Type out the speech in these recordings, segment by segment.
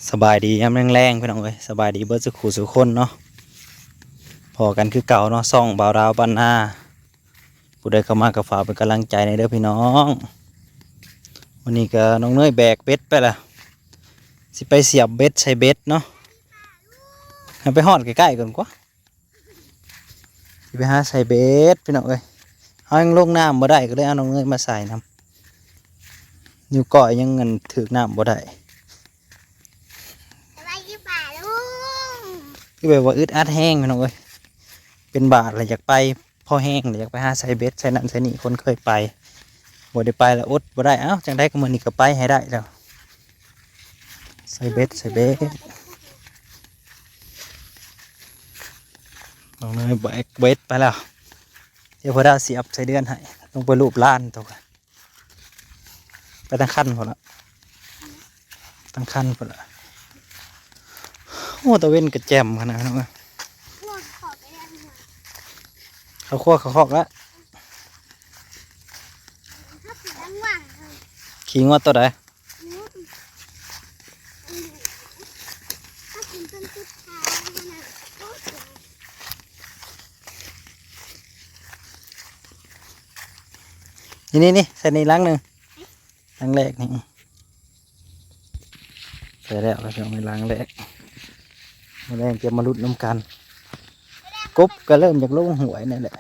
ສະບາຍດີຍາມແລງໆ ພີ່ນ້ອງເອີຍ ສະບາຍດີເບິດສູ່ຄູ່ສູ່ຄົນເນາະ ພໍ້ກັນຄືເກົ່າເນາະ ຊ່ອງບ່າວດາວບ້ານນາ. ຜູ້ໃດເຂົ້າມາກໍຝາກເປັນກຳລັງໃຈແດ່ເດີພີ່ນ້ອງ. ມື້ນີ້ກໍນ້ອງເນີຍແບກເບັດໄປລະ ຊິໄປສຽບເບັດໃສ່ເບັດເນາະ ໃຫ້ໄປຮອດໃກ້ໆກ່ອນກວ່າ. ຊິໄປຫາໃສ່ເບັດພີ່ນ້ອງເອີຍ ເຮົາຍັງລົງນ້ຳບໍ່ໄດ້ ກໍເລີຍເອົານ້ອງເນີຍມາໃສ່ນຳ ນິ້ວກ້ອຍຍັງອັນຖືກນ້ຳບໍ່ໄດ້. ສະບາຍດີປ້າລຸງ ຄືແບບວ່າອຶດອັດແຮງພີ່ນ້ອງເອີຍ ເປັນບາດແລ້ວຢາກໄປ ພໍແຮງແລ້ວຢາກໄປຫາໃສ່ເບັດໃສ່ນັ້ນໃສ່ນີ້ ຄົນເຄີຍໄປ ບໍ່ໄດ້ໄປແລ້ວອົດບໍ່ໄດ້. ເອົ້າ ຈັ່ງໃດກໍມື້ນີ້ກໍໄປໃຫ້ໄດ້ແລ້ວ ໃສ່ເບັດ ໃສ່ເບັດ. ນ້ອງເນີຍແບກເບັດໄປແລ້ວ ດຽວພໍ່ດາວສຽບໃສ່ເດືອນໃຫ້ ລົງໄປລູບລານໂຕ ໄປທາງຄັນພຸ້ນລະ ທາງຄັນພຸ້ນລະ. ໂອ້ ຕາເວັນກໍແຈ່ມຂະໜາດນັ້ນ ເຂົ້າຄົວເຂົ້າຄອກລະ ຂີ່ງົວໂຕໃດ? ນີ້ໆໆ ໃສ່ນີ້ຫຼັງໜຶ່ງ ຫຼັງແລກນີ້ ໃສ່ແລ້ວ ແລ້ວເອົາໄວ້ຫຼັງແລກ ມື້ແລງຈະມາລຸ້ນນຳກັນ. ກົບກໍເລີ່ມຈາກລົງຫ້ວຍນີ້ແຫຼະ.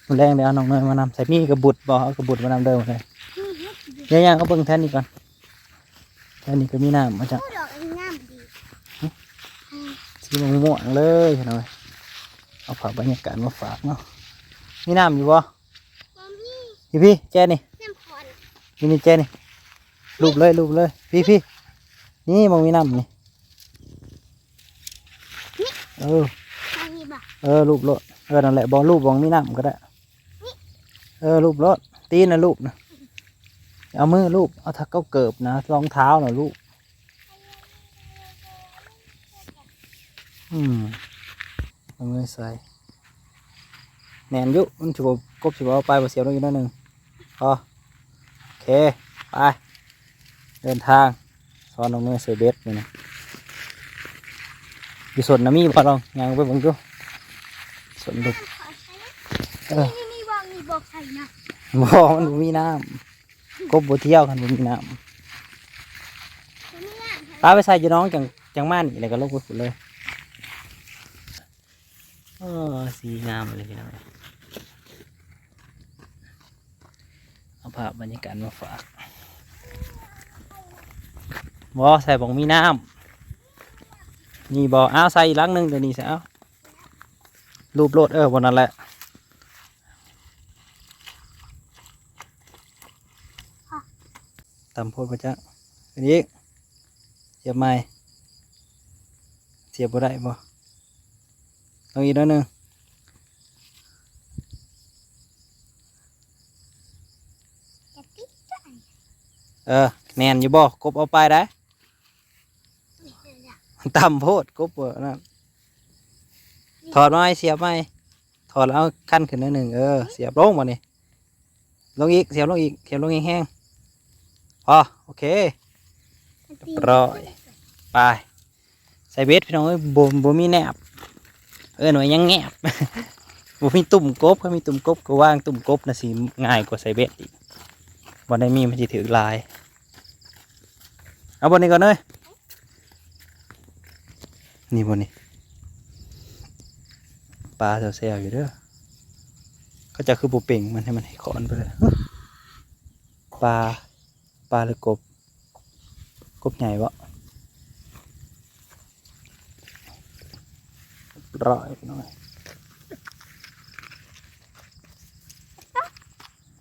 ມື້ແລງໄດ້ເອົານ້ອງເນີຍມານຳ ໃສ່ມີກະບຸດບໍ່? ເອົາກະບຸດມານຳເດີມື້ແລງ. ອື ດຽວຍ່າງເອົາເບິ່ງແຖວນີ້ກ່ອນ ແຖວນີ້ກໍມີນ້ຳ ມາຈາກ ໂອ້ ດອກອັນນີ້ງາມດີ ຫຶ ສີມ່ວງໆເລີຍພີ່ນ້ອງເອີຍ. ເອົາພາບບັນຍາກາດມາຝາກເນາະ. ມີນ້ຳຢູ່ບໍ່? ບໍ່ມີ ພີ່ໆ ແຈນີ້ ນ້ຳຂອນ ນີ້ ນີ້ແຈນີ້ ລູບເລີຍ ລູບເລີຍ ພີ່ໆ ນີ້ ໝ່ອງມີນ້ຳນີ້. ນີ້ ເອີ ອັນນີ້ບໍ່? ເອີ ລູບໂລດ ເອີ ນັ້ນແຫຼະ ບໍ່ ລູບໝ່ອງມີນ້ຳກໍໄດ້. ນີ້ ເອີ ລູບໂລດ ຕີນນະລູບນະ ເອົາມືລູບ ເອົາຖ້າເກີບນະ ລອງເທົ້ານະລູບ. ອືມ ເອົາມືໃສ່ ແໜ້ນຢູ່ ມັນຊິບໍ່ ກົບຊິບໍ່ເອົາໄປ ບໍ່ ສຽບລົງອີກໜ້ອຍໜຶ່ງ ພໍ ໂອເຄ ໄປ ເດີນທາງ. ສອນນ້ອງເນີຍໃສ່ເບັດມື້ນີ້ ຢູ່ສົນນະມີບໍ່? ລອງຍ່າງໄປເບິ່ງດູ ສົນດູ ເອີ ນີ້ ນີ້ ນີ້ບໍ່ ນີ້ບໍ່ໄຂ່ນະ ບໍ່ ມັນບໍ່ມີນ້ຳ ກົບບໍ່ທ່ຽວຄັນບໍ່ມີນ້ຳ ບໍ່ມີນ້ຳ ປາໄປໃສ່ຢູ່ໜອງ ຈັ່ງ ຈັ່ງມານີ້ ແລ້ວກໍລົງໄປພຸ້ນເລີຍ. ໂອ້ ສີງາມເລີຍພີ່ນ້ອງ ເອົາພາບບັນຍາກາດມາຝາກ. ບໍ່ ໃສ່ໝ່ອງມີນ້ຳ ນີ້ບໍ່? ອ້າວ ໃສ່ອີກຫຼັງໜຶ່ງ ດຽວນີ້ໃສ່ ເອົາ ລູບໂລດ ເອີ ບ່ອນນັ້ນແຫຼະ. ຕ່ຳໂພດບໍ່ຈັກ ຂຶ້ນອີກ ສຽບໃໝ່ ສຽບບໍ່ໄດ້ບໍ່? ຕ້ອງອີກໜ້ອຍໜຶ່ງ ເອີ ແໜ້ນຢູ່ບໍ່? ກົບເອົາໄປໄດ້ ຕ່ຳໂພດ ກົບບໍ່ນັ້ນ ຖອດມາໃໝ່ ສຽບໃໝ່ ຖອດແລ້ວເອົາຄັນຂຶ້ນໜ້ອຍໜຶ່ງ ເອີ ສຽບລົງບາດນີ້ ລົງອີກ ສຽບລົງອີກ ສຽບລົງແຮງໆ ພໍ ໂອເຄ ຮຽບຮ້ອຍ ໄປ ໃສ່ເບັດພີ່ນ້ອງເອີຍ ບໍ່ ບໍ່ມີແໜບ ເອີ້ນວ່າຍັງແງບ ບໍ່ມີຕຸ່ມກົບ ຄັນມີຕຸ່ມກົບກໍວາງຕຸ່ມກົບນະ ຊິງ່າຍກວ່າໃສ່ເບັດອີກ ບໍ່ໄດ້ມີ ມັນຊິຖືກຫຼາຍ. ເອົາບ່ອນນີ້ກ່ອນເດີ ນີ້ບ່ອນນີ້ ປາແຊວໆຢູ່ເດີ ເຂົາເຈົ້າຄືບໍ່ເປັ່ງມັນ ໃຫ້ມັນໃຫ້ຂອນໄປເລີຍ ປາ ປາຫຼືກົບ? ກົບໃຫຍ່ບໍ່? ຮ້ອຍ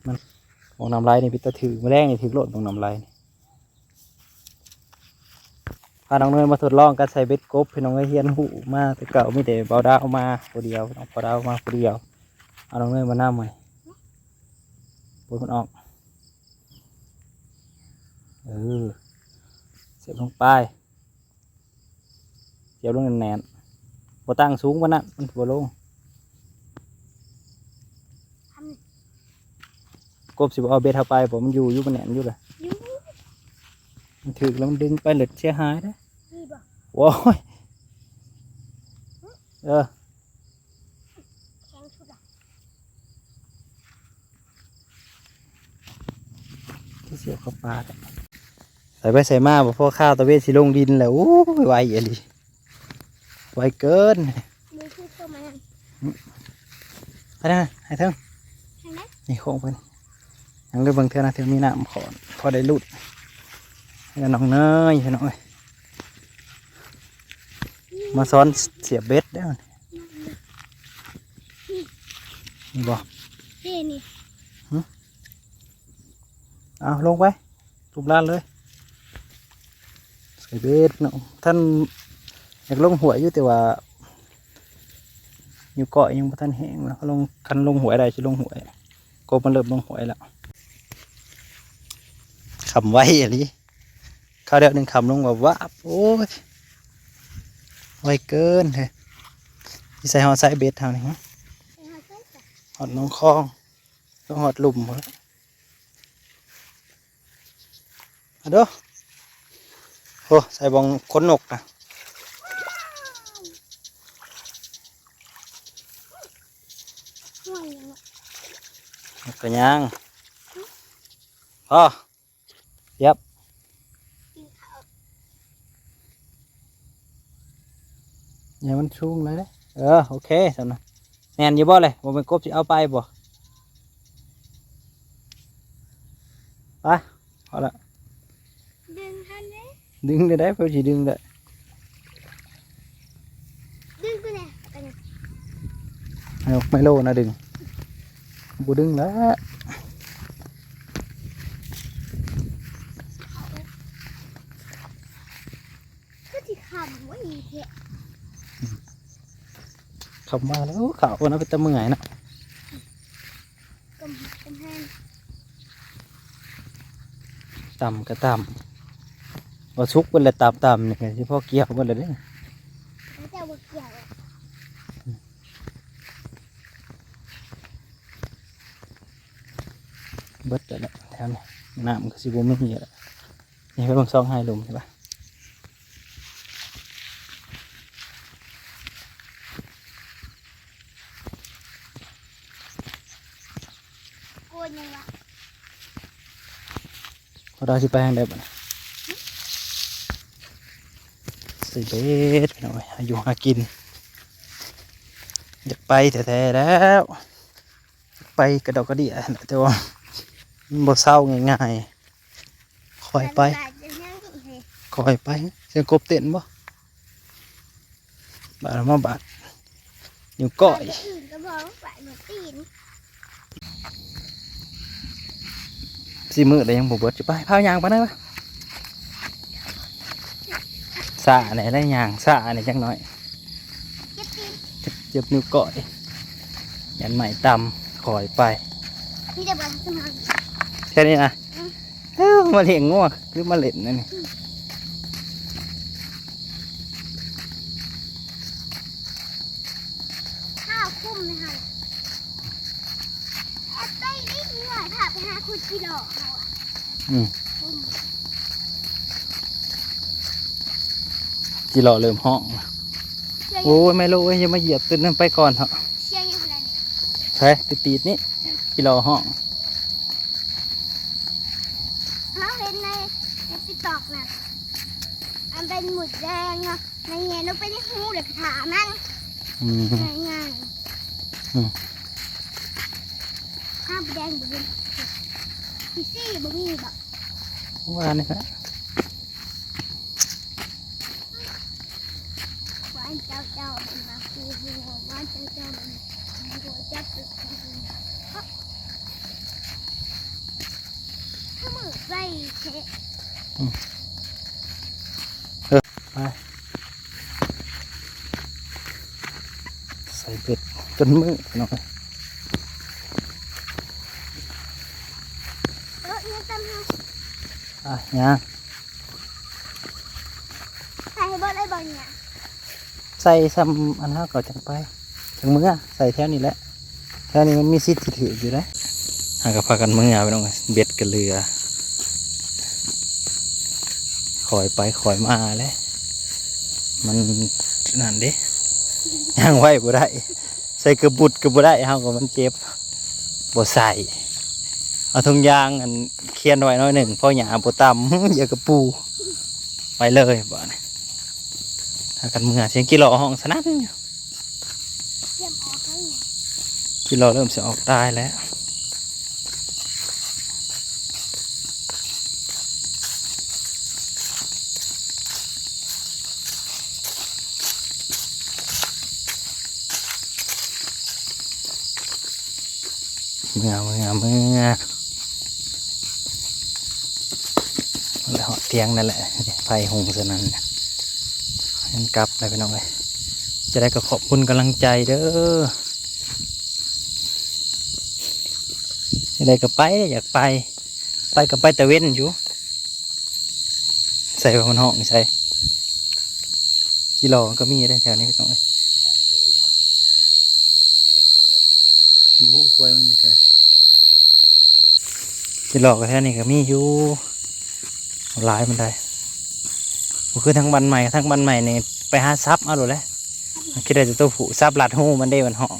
ມັນ ໝ່ອງນ້ຳໄຫຼນີ້ເປັນຕາຖືກ ມື້ແລງນີ້ຖືກໂລດ ໝ່ອງນ້ຳໄຫຼນີ້. ພານ້ອງເນີຍມາທົດລອງການໃສ່ເບັດກົບ ພີ່ນ້ອງເອີຍ ຮຽນຮູ້ມາແຕ່ເກົ່າ ມີແຕ່ບ່າວດາວມາຜູ້ດຽວ ນ້ອງບ່າວດາວມາຜູ້ດຽວ ເອົານ້ອງເນີຍມານຳ ໂອ້ຍ ມັນອອກ ເອີ ສຽບລົງໄປ ສຽບລົງແໜ້ນໆ ບໍ່ຕັ້ງສູງປານນັ້ນ ມັນບໍ່ລົງ. ກົບຊິບໍ່ເອົາເບັດເຮົາໄປບໍ່? ມັນຢູ່ຢູ່ ມັນແໜ້ນຢູ່ລະ ມັນຖືກແລ້ວມັນດຶງໄປເລີດເສຍຫາຍເດ້. ໂອ້ຍ ເອີ ແຂງສຸດລະ ຄືຊິເອົາເຂົ້າປ່າແທ້. ໃສ່ໄປໃສ່ມາບໍ່ພໍຄາວ ຕາເວັນຊິລົງດິນແລ້ວ. ໂອ້ຍ ໄວອີ່ຫຼີ ໄວເກີນ. ມືຄືເຂົ້າມາ ໄປນະ ໃຫ້ເທິງ ໃຫ້ນະ ນີ້ໂຄ້ງໄປນີ້. ຍັງໄດ້ເບິ່ງເທື່ອນະ ເທື່ອມີນ້ຳຂອນ ພໍໄດ້ຫຼຸດ. ໃຫ້ນ້ອງເນີຍ ພີ່ນ້ອງເອີຍ ມາສອນສຽບເບັດເດີ້. ນີ້ບໍ່ ນີ້ ນີ້ ຫຶ ເອົາລົງໄປ ຕຸບລານເລີຍ ໃສ່ເບັດເນາະ. ທ່ານຢາກລົງຫ້ວຍຢູ່ ແຕ່ວ່າ ນິ້ວກ້ອຍຍັງບໍ່ທັນແຫ້ງ. ລະລງ ຄັນລົງຫ້ວຍໄດ້ ຊິລົງຫ້ວຍ ກົບມັນເລີ່ມລົງຫ້ວຍແລ້ວ. ຄ່ຳໄວອີ່ຫຼີ ຄາວດຽວໜຶ່ງຄ່ຳລົງວາບໆ. ໂອ້ຍ ໄວເກີນເຮີ້ຍ. ຊິໃສ່ຮອດໃສເບັດເຮົານີ້ ຮະ ຮອດໜອງຄອງ ລົງຮອດລຸ່ມພຸ້ນ. ອາໂດ ໂອ້ ໃສ່ບ່ອນຂົນນົກນະ ນົກກະຍາງ. ພໍ ຢຽບ ຢ່າໃຫ້ມັນສູງຫຼາຍເດີ້. ເອີ ໂອເຄຊັ້ນນະ. ແມ່ນຢູ່ບໍ່ເລີຍ? ບໍ່ແມ່ນກົບຊິເອົາໄປບໍ່? ໄປ ພໍລະ. ດຶງທັນເດ້. ດຶງໄດ້ ເພິ່ນຊິດຶງໄດ້. ດຶງໄປແດ່ ໃຫ້ໄມໂລນະດຶງ. ບໍ່ດຶງແລ້ວ. ຄືຊິຄ່ຳເວີ້ຍແທ້. ຄ່ຳມາແລ້ວ ເຂົ້ານະ ເປັນຕາເມື່ອຍນະ. ກຳ ກຳແພງ ຕ່ຳກະຕ່ຳ ວ່າສຸກເບິດແລ້ວ ຕ່ຳໆ ນີ້ກະຊິພໍກ່ຽວເບິດແລ້ວເດ້. ເຈົ້າບໍ່ກ່ຽວ ເບິດແລ້ວແຫຼະ ແຖວນີ້ ນ້ຳກະຊິບໍ່ມີແລ້ວ. ນີ້ໄປເບິ່ງຊ່ອງໄຮ່ລຸ່ມ ເຫັນປະ? ໂກນຍັງວະ? ພວກເຮົາຊິໄປທາງໃດບັດນີ້? ໃສ່ເບັດ ພີ່ນ້ອງເອີຍ ຫາຢູ່ຫາກິນ. ຢາກໄປແທ້ໆ ແລ້ວ ໄປກະດອກກະເດຍຫັ້ນແຫຼະ ແຕ່ວ່າມັນບໍ່ເຊົາງ່າຍໆ. ຄ່ອຍໄປ ຄ່ອຍໄປ. ສຽງກົບເຕັ້ນບໍ່? ບາດມາບາດ ນິ້ວກ້ອຍ ອື່ນກະບອກວ່າບາດນິ້ວຕີນ. ຊິມື້ແລ້ວຍັງບໍ່ເບິດ ຊິໄປ ພາຍ່າງໄປໄດ້ປະ? ຊ້າແດ່ ໄດ້ຍ່າງຊ້າແດ່ຈັກໜ້ອຍ. ເຈັບຕີນ ເຈັບ ເຈັບນິ້ວກ້ອຍ. ຢ້ານໄມ້ຕ່ຳ ຄ່ອຍໄປ. ມີແຕ່ບ່ອນສະໝອງ ແຄ່ນີ້ນະ. ອືມ ເອີ ມາລ້ຽງງົວ ຫຼືມາຫຼິ້ນອັນນີ້? ອືມ ຂ້າວຄຸມນະຫັ້ນ. ແອບໄປຫຼິ້ນເຮືອ ພາໄປຫາຂຸດຈີຫຼໍ່ເຮົາອະ. ອືມ ຈີຫຼໍ່ເລີ່ມຮ້ອງ. ໂອ້ຍ ໄມໂລເອີຍ ຢ່າມາຢຽບຕົວນັ້ນ ໄປກ່ອນເຖາະ. ໃສ ຕິດໆ ນີ້ ອືມ ຈີຫຼໍ່ຮ້ອງ. ເຮົາເຫັນໃນ ໃນຕິກຕອກນະ ອັນເປັນໝູດແດງເນາະ ມັນແຫຍ່ລົງໄປໃນຮູແລ້ວກະຖ້າມັນ. ອືມ ງ່າຍໆ. ອືມ ຫາໝູດແດງບໍ່ເຫັນ. ອີ່ຊີ້ບໍ່ມີບໍ? ວ່ານີ້ແຫຼະ. ວ່າເຈົ້າ ເຈົ້າມັນມາຄູ່ຫົວ ວ່າເຈົ້າ ເຈົ້າມັນຫົວຈັບ. ຄືມືໄວແທ້. ອືມ ເອີ ໄປ ໃສ່ເບັດຈົນມື້ພີ່ນ້ອງ. ເອີ ຍັງຕຳເຮົາ ອ່ະ ຍ່າງ ໃສ່ໃຫ້ເບິດເລີຍບໍ່ນີ້ນະ? ໃສ່ຊ່ຳອັນເຮົາກໍຈັ່ງໄປ ຈັ່ງເມືອ ໃສ່ແຖວນີ້ແຫຼະ ແຖວນີ້ມັນມີສິດຊິຖືກຢູ່ເດ້. ເຮົາກໍພາກັນເມືອພີ່ນ້ອງ ເບັດກໍເຫຼືອ ຄ່ອຍໄປຄ່ອຍມາແຫຼະ. ມັນນັ້ນເດ້ ຍ່າງໄວບໍ່ໄດ້ ໃສ່ກະບຸດກໍບໍ່ໄດ້ ເຮົາກໍມັນເຈັບ ບໍ່ໃສ່ ເອົາຖົງຢາງອັນຄຽນໄວ້ໜ້ອຍໜຶ່ງ ພໍຫຍ້າບໍ່ຕຳ ຢາກະປູ ໄປເລີຍບາດນີ້ ພາກັນເມືອ ສຽງຈີຫຼໍ້ຮ້ອງສະໜັ່ນຢູ່ ຈີຫຼໍ້ເລີ່ມຊິອອກຕາຍແລ້ວ. ເມືອ ເມືອ ເມືອ ແລ້ວຮອດທຽງນັ້ນແຫຼະ ໄຟຮຸ່ງຊະນັ້ນ ມັນກັບແລ້ວພີ່ນ້ອງເອີຍ ຈັ່ງໃດກໍຂອບຄຸນກຳລັງໃຈເດີ ຈັ່ງໃດກໍໄປ ຢາກໄປ ໄປກໍໄປແຕ່ເວັນຢູ່ ໃສວ່າມັນຮ້ອງໃສ ຈີຫຼໍ້ກໍມີໄດ໋ແຖວນີ້ພີ່ນ້ອງເອີຍ ບໍ່ຮູ້ຄວາຍມັນຢູ່ໃສ ຈີຫຼໍ້ກໍແຖວນີ້ກໍມີຢູ່ ບໍ່ຫຼາຍປານໃດ ບໍ່ຄືທາງບ້ານໃໝ່ ທາງບ້ານໃໝ່ນີ້ໄປຫາສັບເອົາໂລດແຫຼະ ມັນຊິໄດ້ແຕ່ໂຕຜູ້ ສັບລັດຮູມັນເດ້ ມັນຮ້ອງ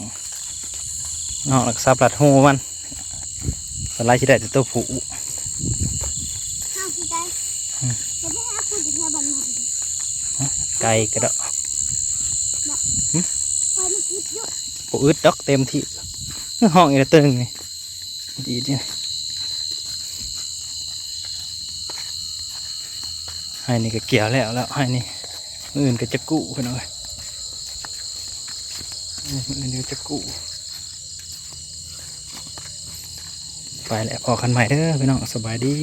ຮ້ອງແລ້ວກໍສັບລັດຮູມັນ ສ່ວນຫຼາຍຊິໄດ້ແຕ່ໂຕຜູ້ ເຮົາຊິໄດ້ ອືມ ຈະໄປຫາຜູ້ຢູ່ແຖວບ້ານໃໝ່ ໄກກະດອກ ບໍ່ ຫຶ ໄປມັນອຶດຢູ່ ບໍ່ອຶດດອກ ເຕັມທີ່ ຮ້ອງອີກແລ້ວໂຕໜຶ່ງນີ້ ດີເດ້ ໄຮ່ນີ້ກໍກ່ຽວແລ້ວ ແລ້ວໄຮ່ນີ້ ມື້ອື່ນກໍຈະກູ້ພີ່ນ້ອງເອີຍ ມື້ອື່ນກໍຈະກູ້ ໄປແລ້ວ ພໍ້ກັນໃໝ່ເດີພີ່ນ້ອງ ສະບາຍດີ.